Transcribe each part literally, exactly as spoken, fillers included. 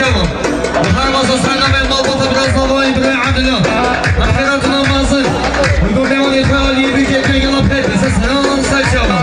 Her masa sernamê malbata biraz havayî birê Adila. Em xêratina mezin. Li gor mêvanê xwe aliyê bîkê kê gela pêt. Siz heran ser çavan.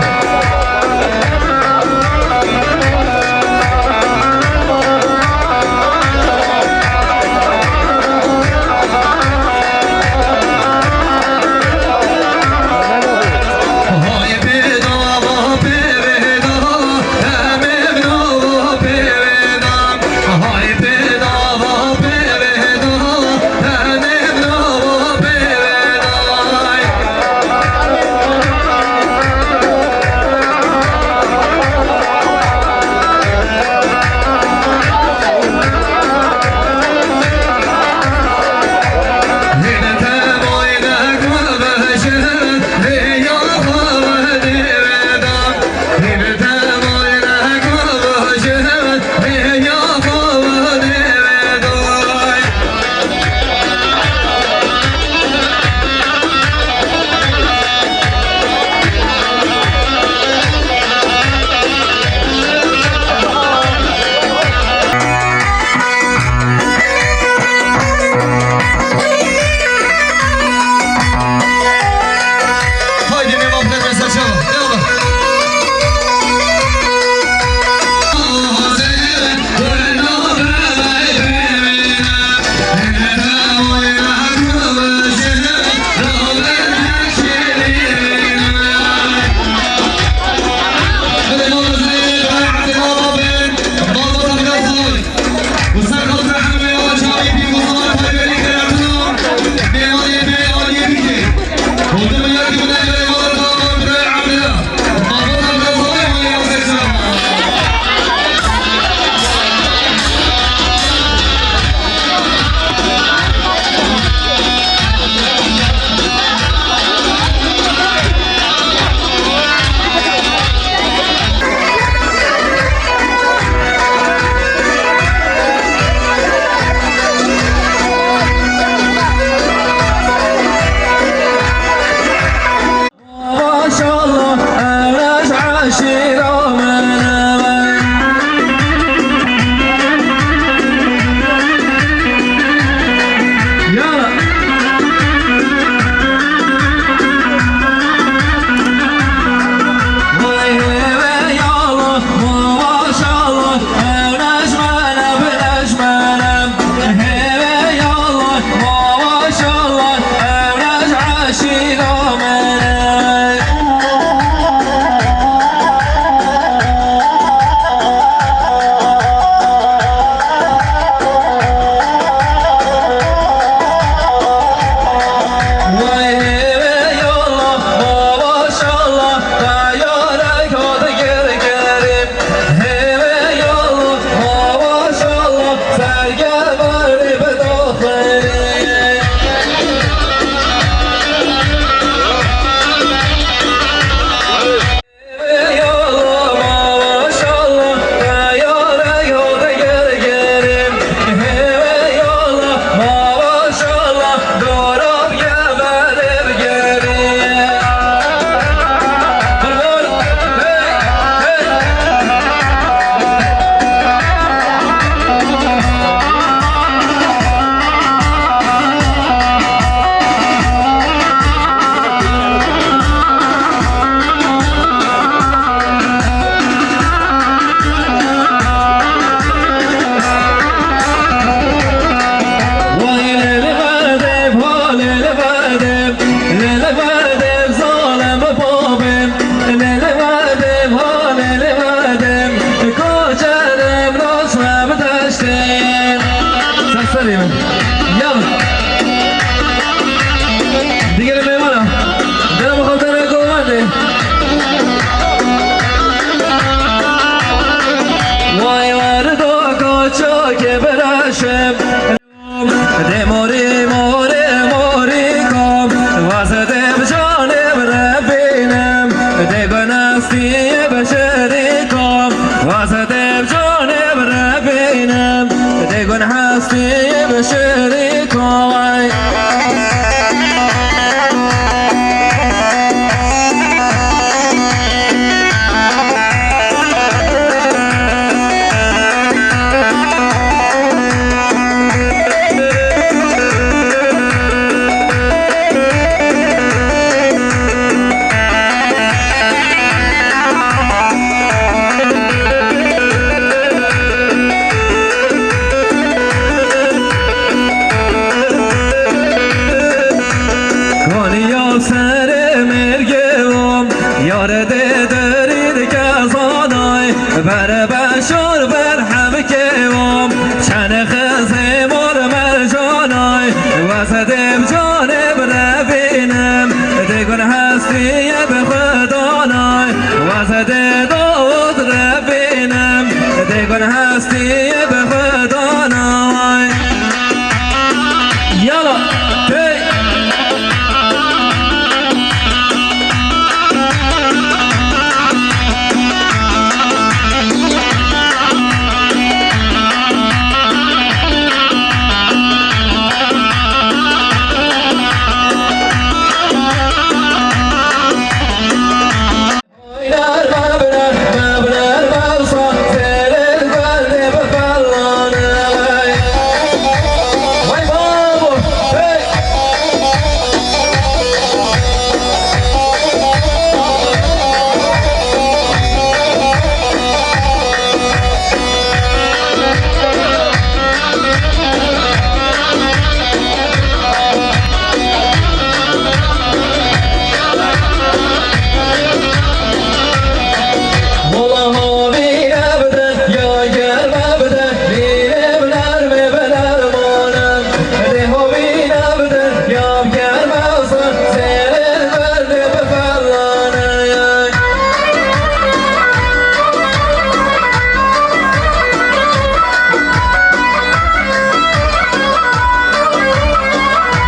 Wezedê bi canê bi revînim, dê gun hestiyê bi xwe danay. Wezedê dawud revînim, dê gun hestiyê bi xwe danay. Yala, hey!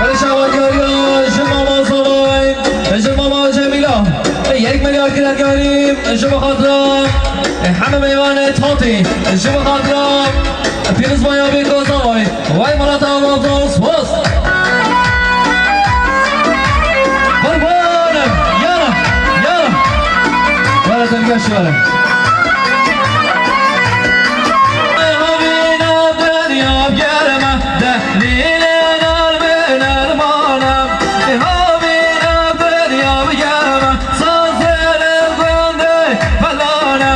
Belê şawa diyariya ji mama Zavay, ji mama Cemîla. Yek milyar kire diyarî ji bo xatira heme meyvanê Tatî, ji bo xatira Pîrozbaya Bêko Zavay. Vay malata Almanzor, spas. Qurbanim, yala, yala. Wala te geş wala. Havîna derya germe, dehlîlê nar bi nermane. Havîna derya germe, sazê gundê felane.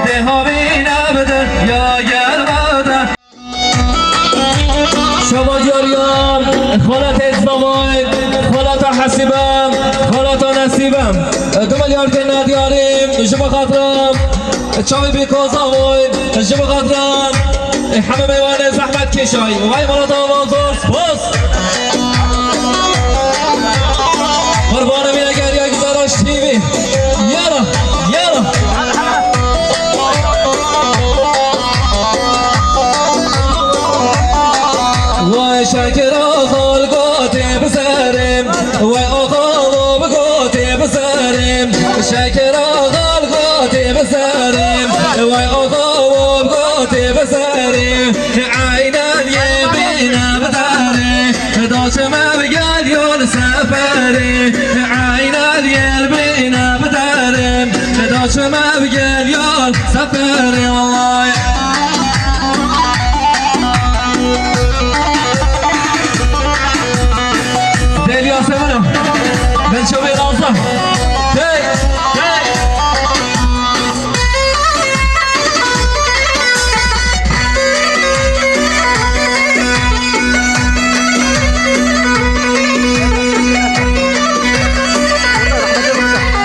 Dê havîna bi derya germe de. Şeva diyariya, xalata Ezbavay, xalata Hesibe, xalata Nesibe. Du milyar kene diyarî, ji bo xatira çavê Bêko Zavay, ji bo xatira heme meyvanê zehmet keşay. Vay malata Almanzor, spas. Qurbanê wî eger ya Güzaraş T V. Yala, yala. Vay şekera xal gotê bi serê, vay oxalo bi gotê bi serê, şekera xal gotê bi serê, vay oxalo bi gotê bi serê, eynen yê bîne bi derê. Da çime bi gel yol seferê, eynen yel bîne bi derê. Da çime bi gel yol seferê, vallahi. Deliya sevino, ben çavê razam. Hey, hey.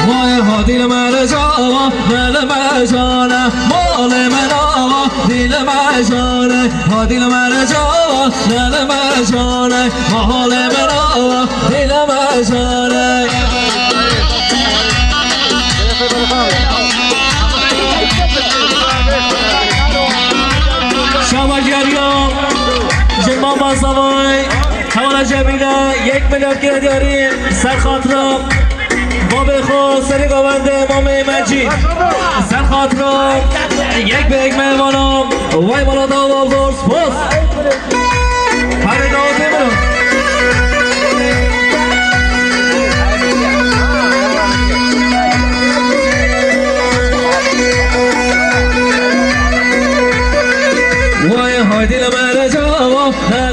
Vay hadîl mercana, dil mercana, malê min awa, dil mercana, hadîl mercana, dil mercana, malê min awa, dil mercana. Şawa diyariya, ji mama Zavay, hevala Cemîla, yek milyar kire diyarî, ser xatira babê xwe, serê govendê mamê Mecîd, ser xatira yek bi yek mehmana, vay malata Almanzor, spas. Hadi dawetê min. Vay haydi li mercana,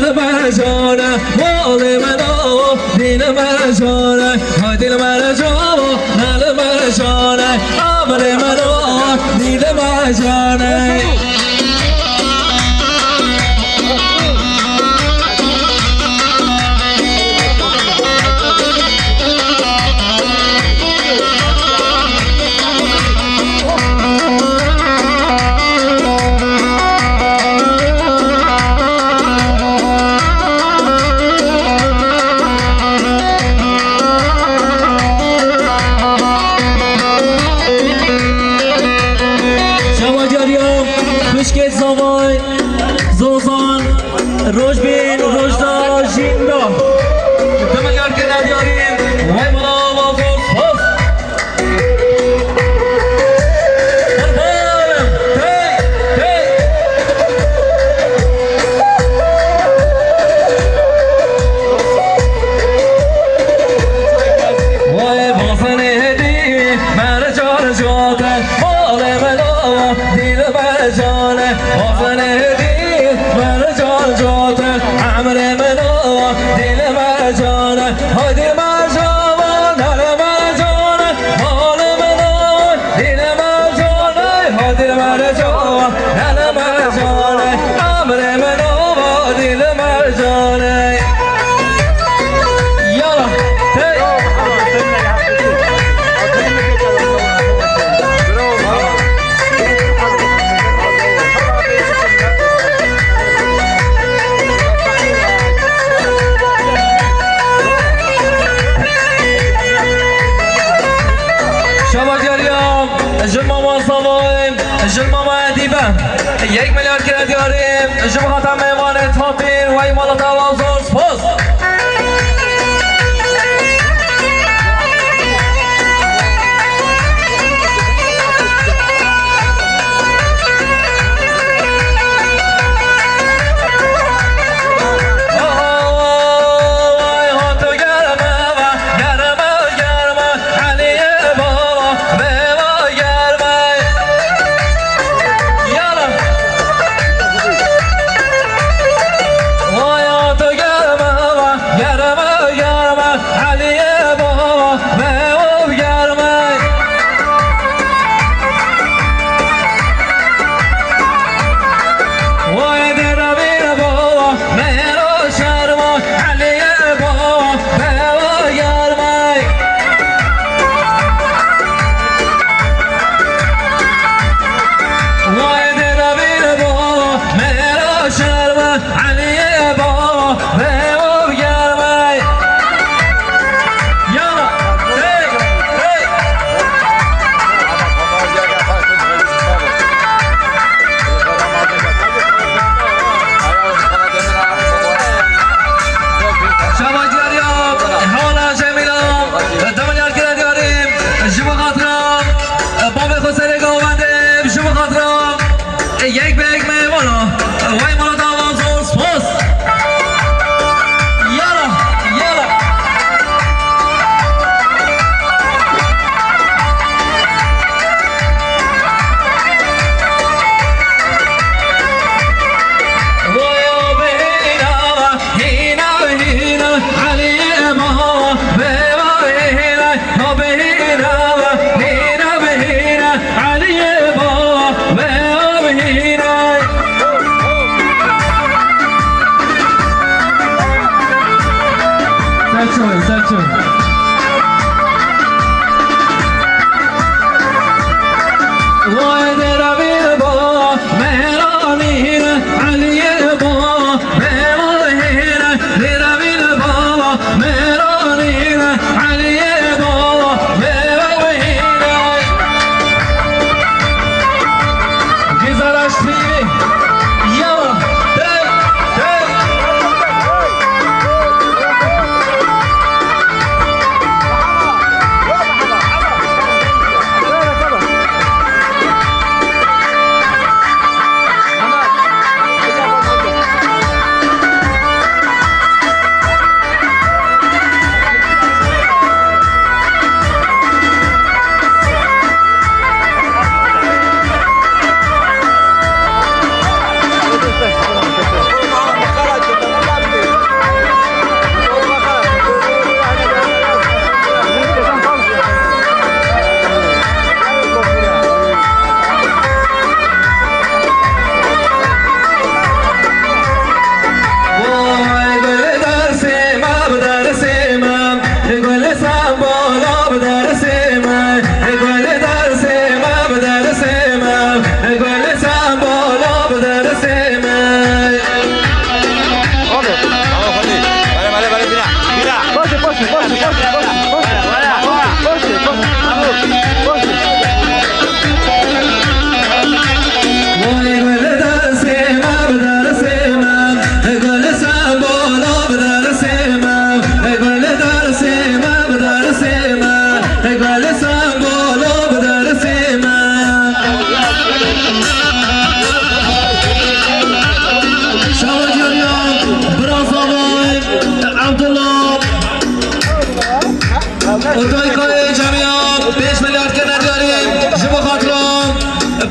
li mercana, malê min awa, dî li mercana, haydi li mercana, li mercana, amirê min awa, dî li mercana. Haydi mercan, hele mercan, mali mena, dile mercan, haydi mercan, hele mercan, emre mena, dile mercan. Yala, hey. Şeva Ceriyan, ji mama Savayê, ji mama Edîbe. Yek milyar kire diyarî, ji bo xata mêvanê Tapîr, wey mala te ava zor spas. Germe, germe, Eliyê baba, me û germay. Way dera bîra baba, me ro şerma. Eliyê baba, me û germay. Way dera bîra baba, me ro şerma. Eliyê baba, me û germay. Yala, hey, hey. Şeva Ceriya, hala Cemîla, demir yar kire diyarî, ji bo xatira, bavê xwe serê gavendê, ji bo xatira. Yek be yek mêvana. Wey mala te ava zor spas. Yala, yala. Wey o bêhna. Hîna, hîna, Eliyê baba, bêva hîna, ha bêhîna, hîna bêhîna, Eliyê baba, bêva bêhîna. Serçe, serçe. Vay dera bîra baba, mêranî hîna, Eliyê baba, bêva hîna, dera bîra baba, mêranî hîna, Eliyê baba, bêva hîna. Gizaraş T V, yala, tek, tek. Vay gul dersê me, bi dersê me, gul sembala bi dersê me, gul dersê me, bi dersê me, gul sembala bi dersê me. Hadi. Tamam, hadi. Bale, bale, bale, bîra. Bîra. Paşê, paşê, paşê, paşê, paşê, paşê. Paşê, paşê. Paşê. Vay gul dersê me, bi dersê me, gul sembala bi dersê me, gul dersê me, bi dersê me, gul sembala bi dersê me. Şawa Ceriyan, Bira Zavay, Abdullah. Otay Kayê Cemiyan, pênc milyar kene diyarî, ji bo xatira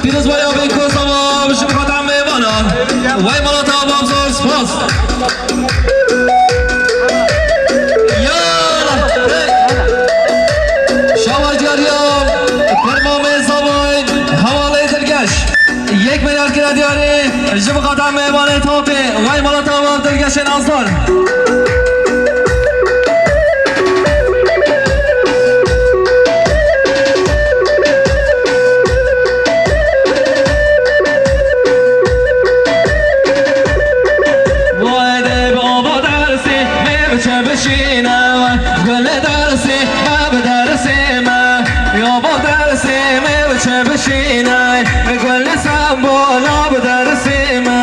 Pîrozbaya Bêko Zava, ji bo xatira mêvanan. Wey mala te ava zor spas. Ya Şîne, gul dersê me bi dersê me, ya bo dersê me bi çi bişîne, gul li sembola bi dersê me.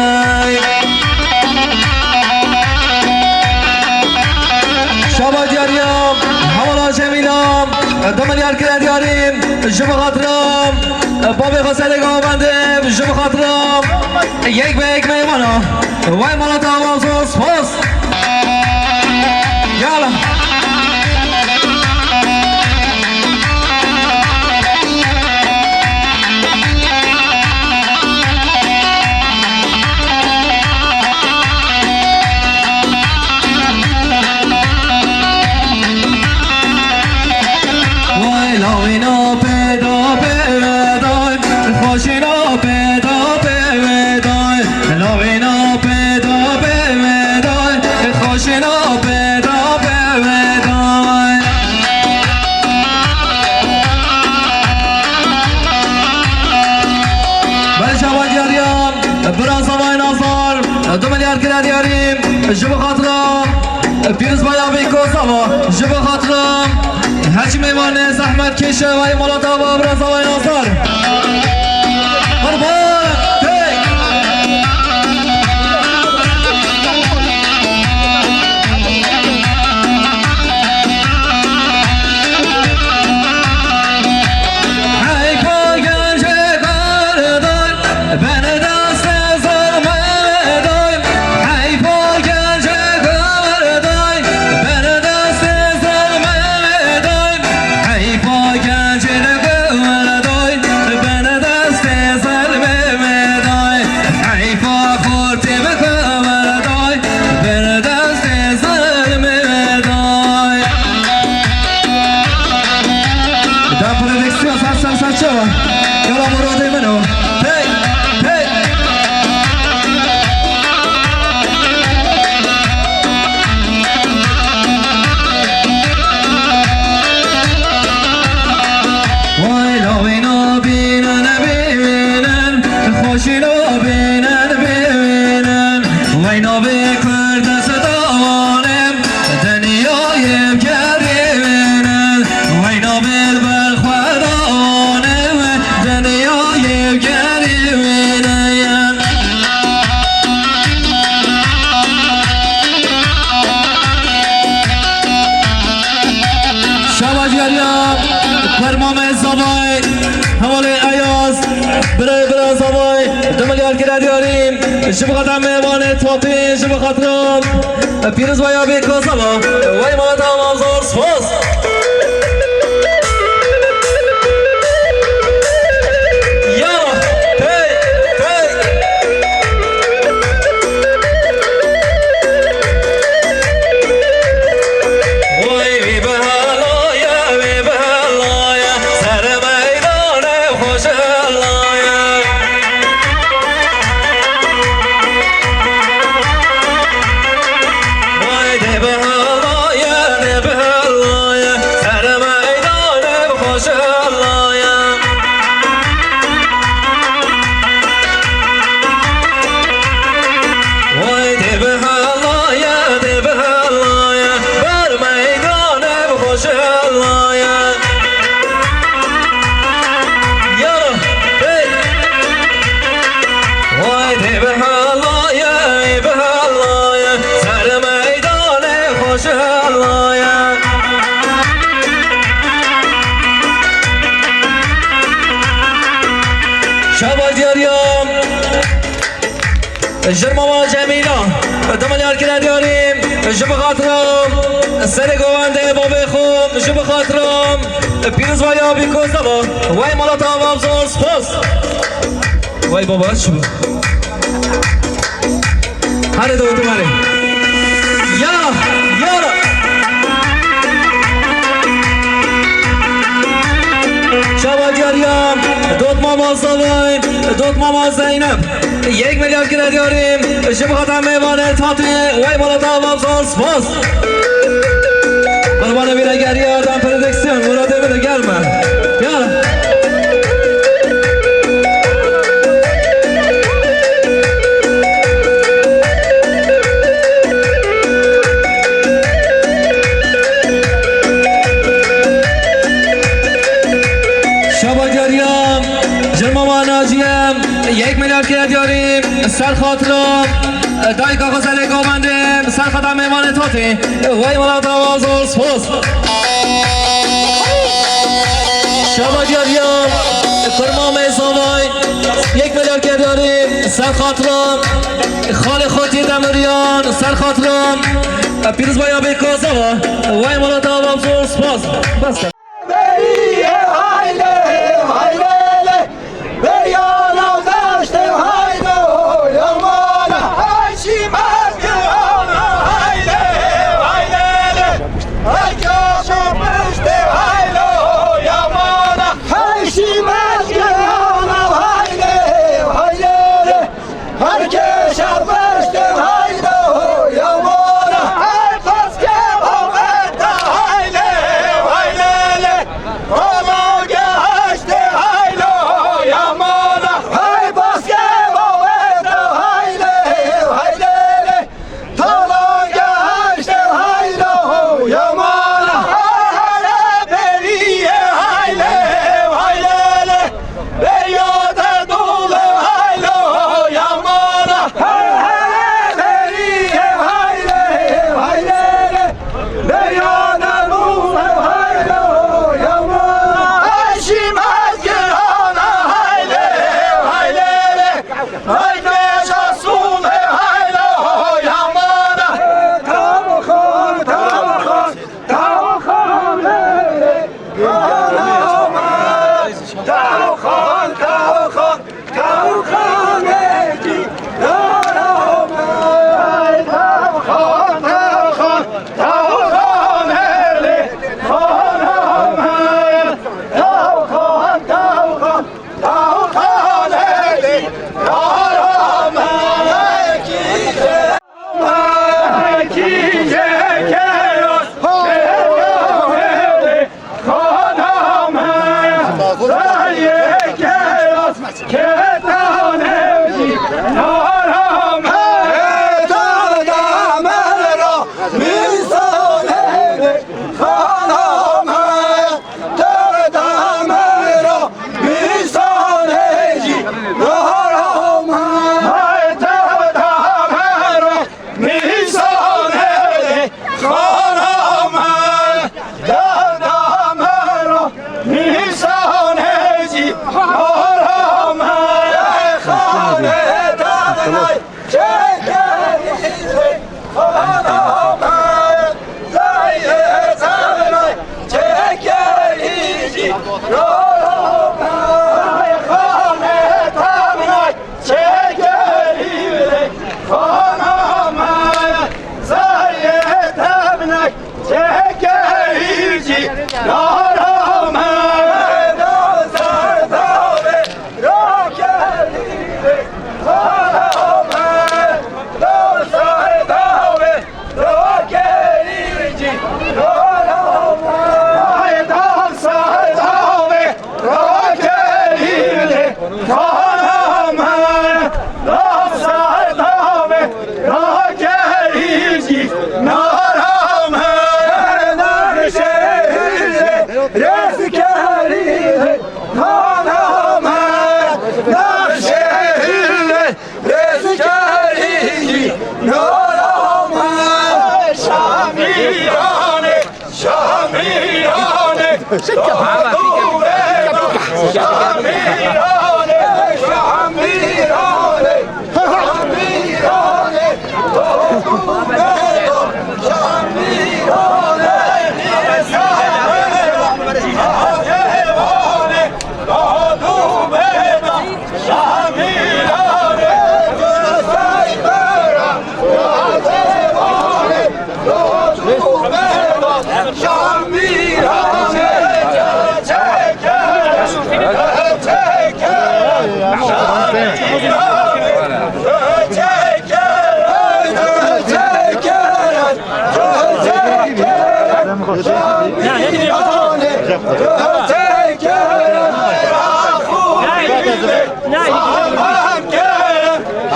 Şaba diyariya, hewala Cemîla, du milyar kire diyarî, ji bi xatira, babê xwe serê gava bendê, ji bi xatira, yek be yek mêvana, vay mala te ava zor, spas. Yala. Vay lawîna pê da pê ve day, xweşîna pê da pê ve day. Lawîna pê da pê ve day, xweşîna pê da pê ve day. Berçava diyariya, bira Zavay Nazar, du milyar kire diyarî, ji bi xatira, Pîrozbaya Bêkozava, ji bi xatira, her çi mêvanê zehmet kêşe, vay mala te ava bira Zavay Nazar. Qurban, têk. Heyfa gencê Karadağ, beni destê zilmê day. Heyfa gencê Karadağ, beni destê zilmê day. Heyfa gencê Karadağ, beni destê zilmê day. Heyfa xortê bi Karadağ, beni destê zilmê day. Da prodüksiyon, sen, sen, sen çawa? Yala muradê min o. Hey, hey. Vay la wîna bînin bînin, xweşî la bînin bînin. Vay navê Kurdistanê. Dinyayê gerî wêne, weyna bêl ber xwe da wane, dinyayê gerî wêne. Şaba diyariya, Permamê Zavay, hevalê Eyaz, birayê bira Zavay, du milyar kire diyarî, ji bi xatir mêvanê tatî, ji bi xatir Pîroz baya bê Kazama. Wey mala te ava zor spas. Ya, hey, hey. Wey wî bihela ye, wî bihela ye. Ser meydanê xweş hela ye. Vay dê bihela ye, dê bihela ye, ser meydanê xweş hela ye. Vay dê bihela ye, dê bihela ye, ber meydanê xweş hela ye. Ya, hey. Vay dê bihela ye, bihela ye, ser meydanê xweş hela ye. Şaba diyariya. Ji mama Cemîla, du milyar kire diyarî, ji bi xatira serê govendê bavê xwe, ji bi xatira pîroz baya bê Kazama. Wey mala te ava zor spas. Wey baba, çi bû? Hadi de otur hadi. Ya, ya. Şaba diyariya, dot mama Zavay, dot mama Zeynep. Yek milyar kire diyarî, ji bi xatir mêvanê tatî, wey mala te ava zor spas. Qurbanê wî re geriyardan prodüksiyon, Muratê min de gelme. Ya. Diyarî ser xatira dayika Xwezelê Govendê, ser xata mêvanê Totî, wey welata wa zor spas. Şaba Diyariya, Qurmamê Zavay, yek milyar Diyarî ser xatira xalê Xotî Demiriyan, ser xatira pîrozbaya bê kazava, wey welata wa zor spas. Bes. Beriye hayle, haylele, beriya navdaşte haylo, yamana. Ay şimaz kirana hayle, haylele, ay kaşa pişte haylo, yamana. Ay şimaz kirana hayle, haylele, Herkes şerbeştir haydo yamana. Hey paske babette hayle haylele. Ama geçti haylo yamana. Hey paske babette hayle haylele. Tala geçti haylo yamana. Hele beriye hayle haylele. Beriya te dûle haylo yamana. Hele beriye hayle haylele. Beriya te dûle haylo yamana. Ay şimaz kirana hayle haylele. Ay keşa sûle haylo yamana. Tavxan, tavxan, tavxan hele. Nîsanê xana me, dana me ra, nîsanê jî nara me. Xanê danay çekerî, xana me, zayê danay çekerî jî nara me. Xanê danay Çekerî xana me, zayê temnek çekerî jî nara me. Do serdavê rakerî xana me, do serdavê rakerî jî nara me. Ay do serdavê Rakerî xana me, da serdavê rakerî jî nara me. Nexşehîrê rêzkerî xana me, Nexşehîrê rêzkerî nara me. Şamîranê Şamîranê, Şamîranê, Şamîranê, Şamîranê, Şamîranê, Şamîranê, Şamîranê, Şamîranê, Şamîranê, Şamîranê,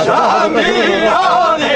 Şamîranê,